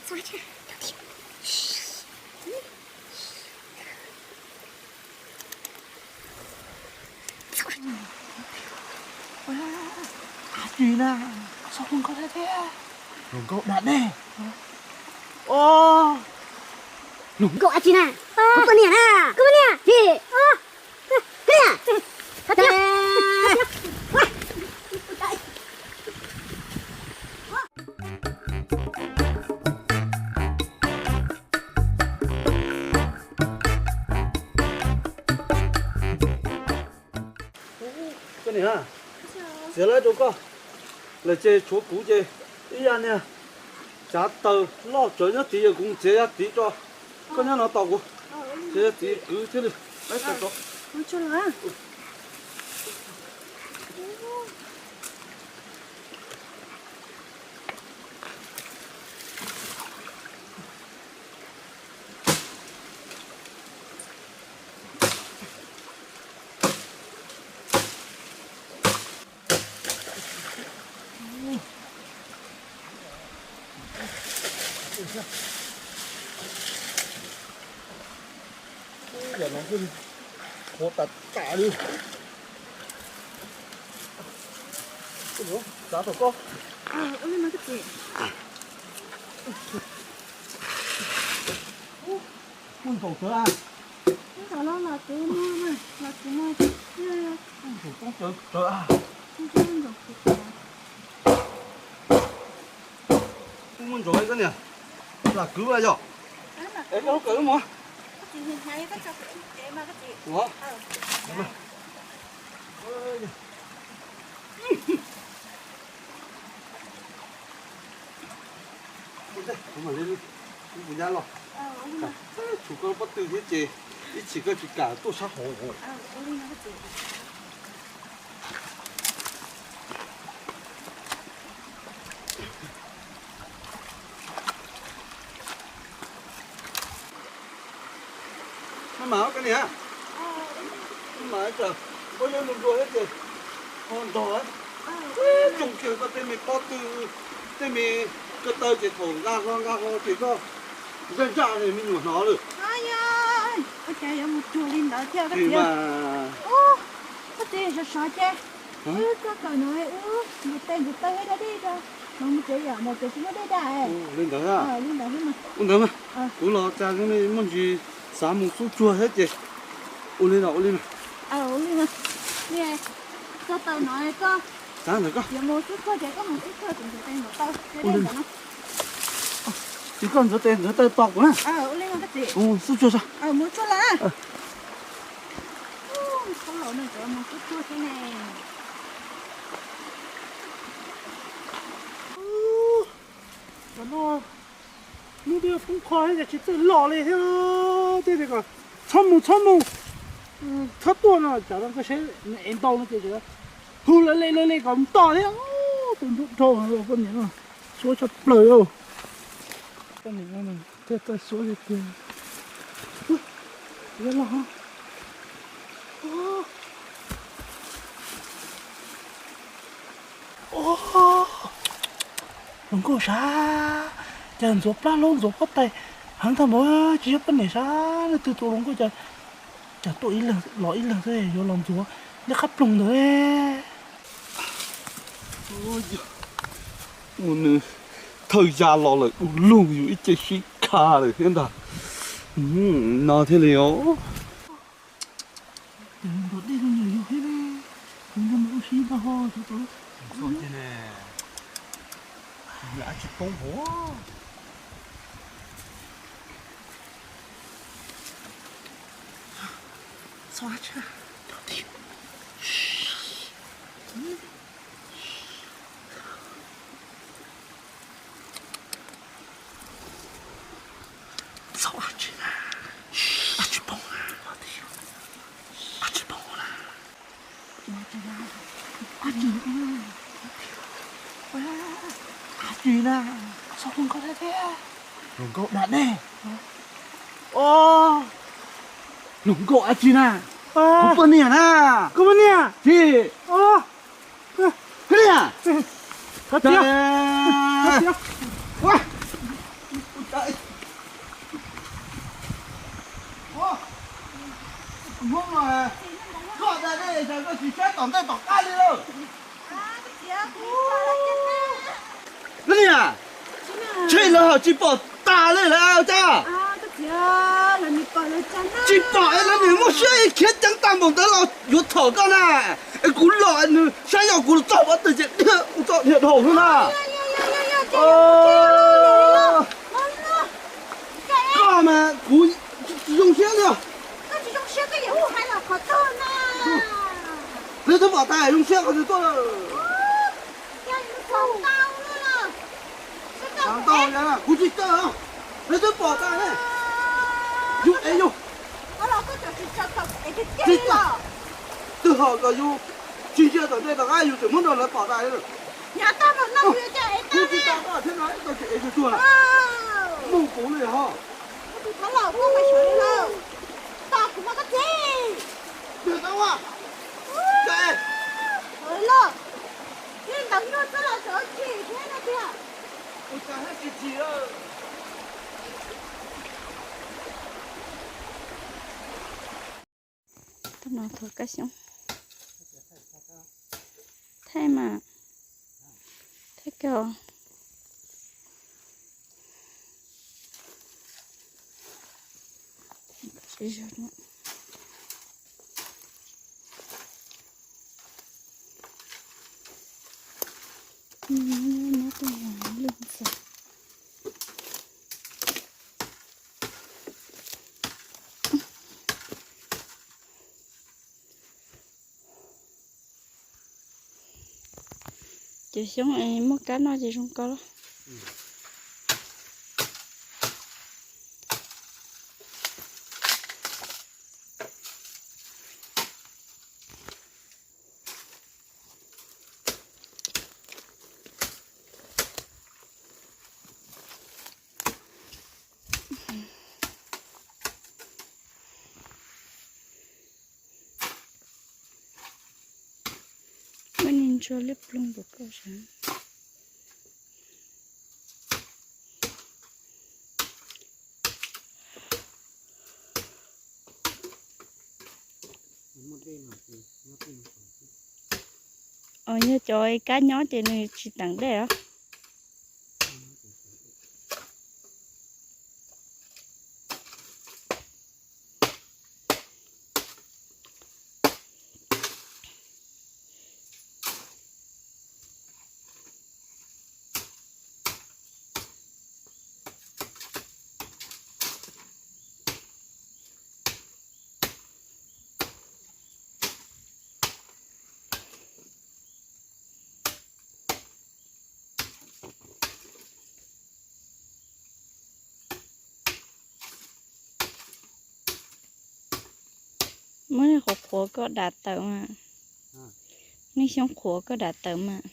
Dab tsi na? Txhob hu nkauj thiab thiab. Hluas nkauj dag dej. Os, hluas nkauj dab tsi na? Kuv poj niam na. Kuv poj niam. Kuv niam. Koj niam, txiav lawv rau koj, lawm ces tshuav kuv ces ib yam niag tsav taws loj tsawv nyob tid, kuv mus txiav yav tid tso, koj nyob no tos kuv, txiav yav tid kwv thiab li. Yam no qhuav tas tas li. Tsav tom koj. Muaj ntsaum tsawv a? Ntsaum los los kuv muag, los kuv muag. Ntsaum poob tsawv tsawv a? Kuj muaj ntsaum koj niam, lam kwv yom. Es koj lub kawm lub mov. Ua, kuv mam li, kuv nyab los, tshuav koj pob tw thiab ces ib chim koj tsis kam tuaj sab hauv. Maj mam koj niam, maj mam, koj yog mus dua thiab ces ho nrog, tsoom kiag koj tej me pob tw, tej me ko taw ces thaum nqa hlo nqa hlo ces koj zaj zaj li me nyuam hnov lawm. Ua cas yuav mus cuag li ntawd thiab koj txiv? Koj txiv sov sov ces wb koj kawm no wb ntxuav tes ntxuav taw dab dej rau, no mus tsev yom, ntawm tias tsis muaj dej daj. Li ntawd, li ntawd, ua ntawd mas kuv los cas zoo li muaj ntsis xav mus xub tsuag thiab ces ua li los ua li mas. Ua li mas, txog taw no koj, ntawm koj yuav mus xub tsuag ces koj mus xub tsuag, ntxuav tes ntxuav taw dab dej ntawm no. Ces koj ntxuav tes ntxuav taw tos kuv na. Ua li mas koj txiv, kuv mus xub tsuag tso. Mus tsuag lawm. Thaum laus no tseem mus xub tsuag thiab ne. Cov no hnub twb poob qho thiab ces tsis txawj los li thiab. Thiaj tias kom txhob mus txhob mus, txhob tuaj no, tsam no koj seb nws ev ntau no ces hu lawv li lawv li kom mus tos thiab. Tus ntub dhau poj niam no, suab tshaj plaws. Poj niam no thiaj txawj suab tiag tiag. Ua, los hluas nkauj sav, cas ntxuav plab hlaub ntxuav pob tais heev tag npaum, tsis yog poj niam sav, leej twg tus hluas nkauj cas, cas tuaj ib leeg los ib leeg xwb yuav los ntxuav nyob qab ploog ntawd. Mus nws thawj ya los lawm du lug yus ib ce sib kha lawm thiab ntag. No thiaj li os. Ces nrog dej no nyuam yog thiab, kuv nrog nws ua si ntag ho, tsis poob hauv. Txhob dab tsi na, dab tsi poob na, dab tsi poob na. Dab tsi na, txhob hu nkauj thiab thiab. Hluas nkauj dag dej. Os, hluas nkauj dab tsi na? Kuv poj niam na. Kuv poj niam? Tsis. Hwb niam. Koj txiv, koj txiv, ua, Ntshe lawv ho tsis pom tas li lawm cas? Tsis pom es lawv niam muaj siab khiav ceev tag npaum ntawd los yuav thov koj na. Es kuv los nws saib yog kuv txog pob tw ces dhia kuv txoj dhia dhau xwb na. Koj mas kuv tsis zoo siab li. Lawv twb pom tas zoo siab qhov twg tuaj. Ntau, kuv tsis tawm, lawv twb pom tas ne. Yus ev yus, tsis tawm, twb ho kom yus tsis ntsia tom ntej tom qab yus tseem muab rau lawv pom tas. Kuv tsis tau koj thiab no ib tug tsis ev yus tuag lawm. Mus kuv li ho. Tuaj no thua kab xyoob. Thaij mas, thaij kawg. Ces xyoob es muaj kab noj ces zoo kawg lawm. Muab niag ntsuag liab ploog npaum koj sav. Os, yog cov kab nyob ces nws tsis teem dej os. Muab niag qhuav qhuav koj dam tawm mas. Niag xyoob qhuav koj dam tawm mas.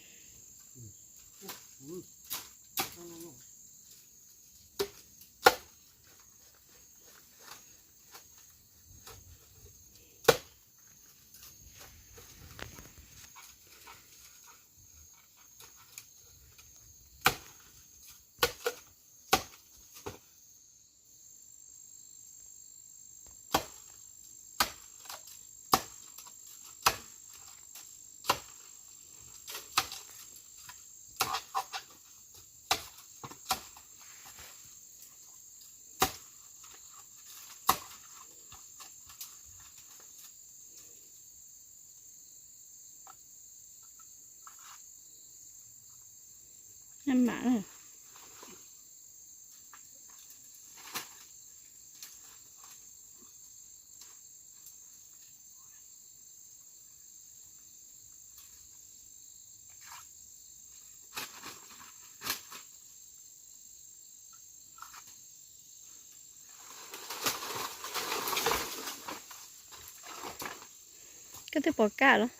Koj twb pom kab los?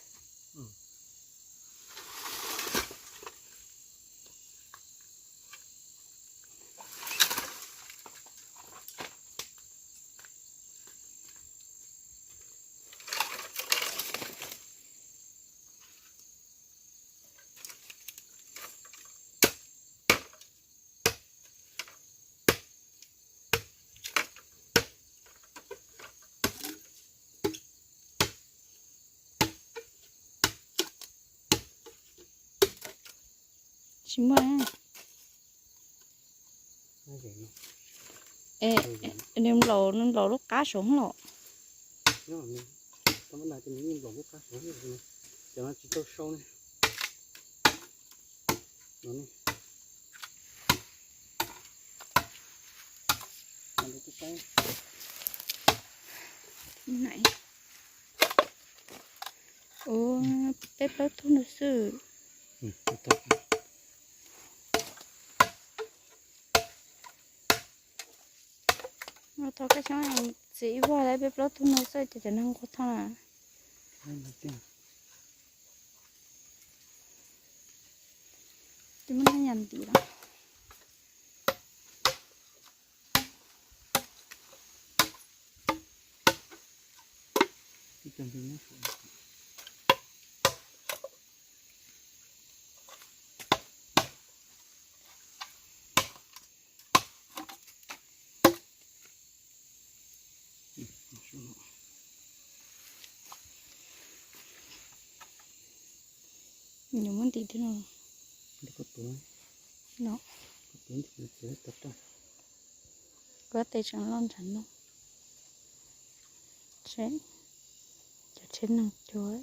Tsis muaj. Nws nplaum, nws nplaum lub qab saud los. Cov no tsis tau sau ne. Ua peb plaub tug no xwb. Thov kab xyoob txiv ib vuag lawm, peb plaub tug no xwb ces cov neeg nquag thoj na. Ces muab nab yas ntim los. Nws muab ntim thiab no. No, kuv tes tseem loj ntshav no. Cov tsheb neeg cuag.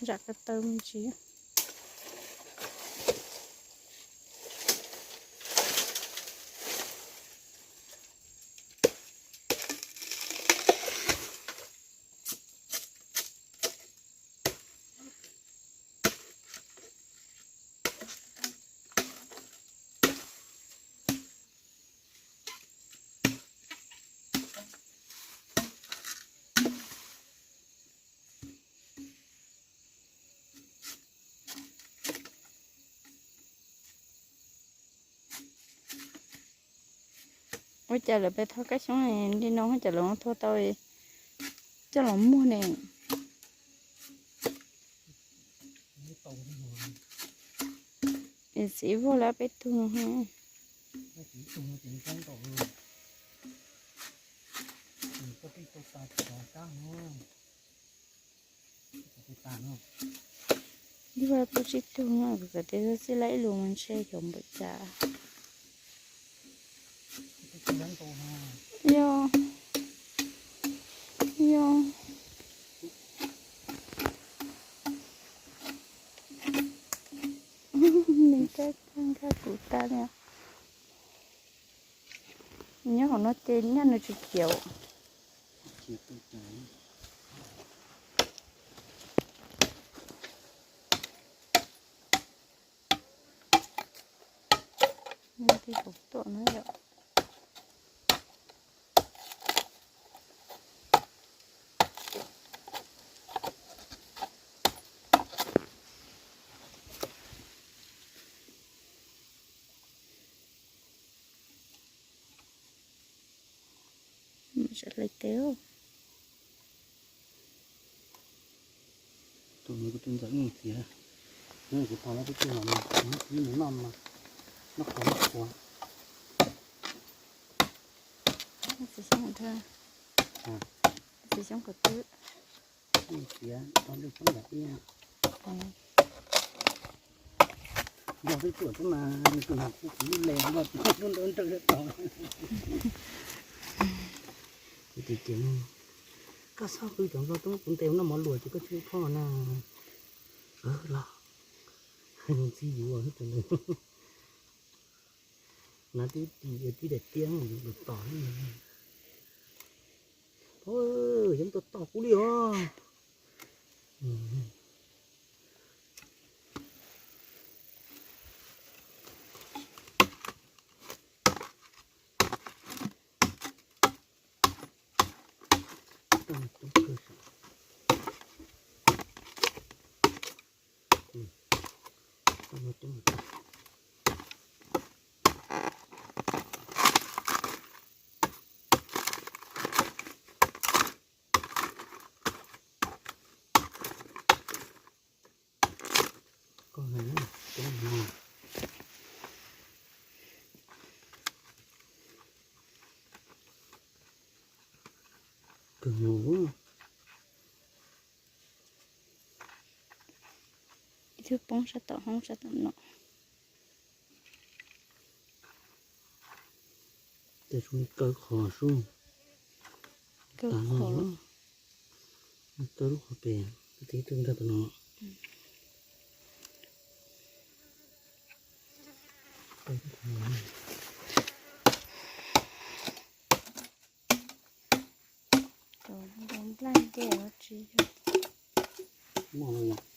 Zam ko taw me ntsis. Ua cas lawv pem thov kab xyoob li no, ua cas lawv thov tau coj los muag ne? Txiv vuag lawm peb tug. Ib puas tsib tug no, kuv kam tias xwb xwb lawm ib lus mas ntshe xyov npaum cas. Yog, yog. Nws nkag nkag kuv tas li. Nyob hauv no ces nyaj nws tsis khiav. Nws tsis pom tuaj na yom. Sawv daws teb. Tus no kuv tus ntxawm mus txiav, kuv tos lawv twb tsis los, ib mus noj mas noj qhuav noj qhuav. Txiv xyoob kom twb, txiav tau lub xyoob yam ib. Nrog peb tuam xwb mas nws tus nas kuv lub le nrog lub nraub nraub tos. Kuv tias ces koj txhob pw cov nplo tub, kuv ntes noj mov luam ces koj tsis ua phoj na. Los ntxhi yuav tus na, tib tib daim tiab mus tos. Yog tus tos kuv li os. Tau coob kawg sav. Koj hais na, koj hais. Kawg nkaus. Ib tug poob sab tom hoob sab tom no. Tej zoo li kaw qhov sub. Kaw qhov. Kaw lub qhov pem, tib tug nkag tom no. Cov nplaj nplaj nce no tsis yog. Muaj los yog.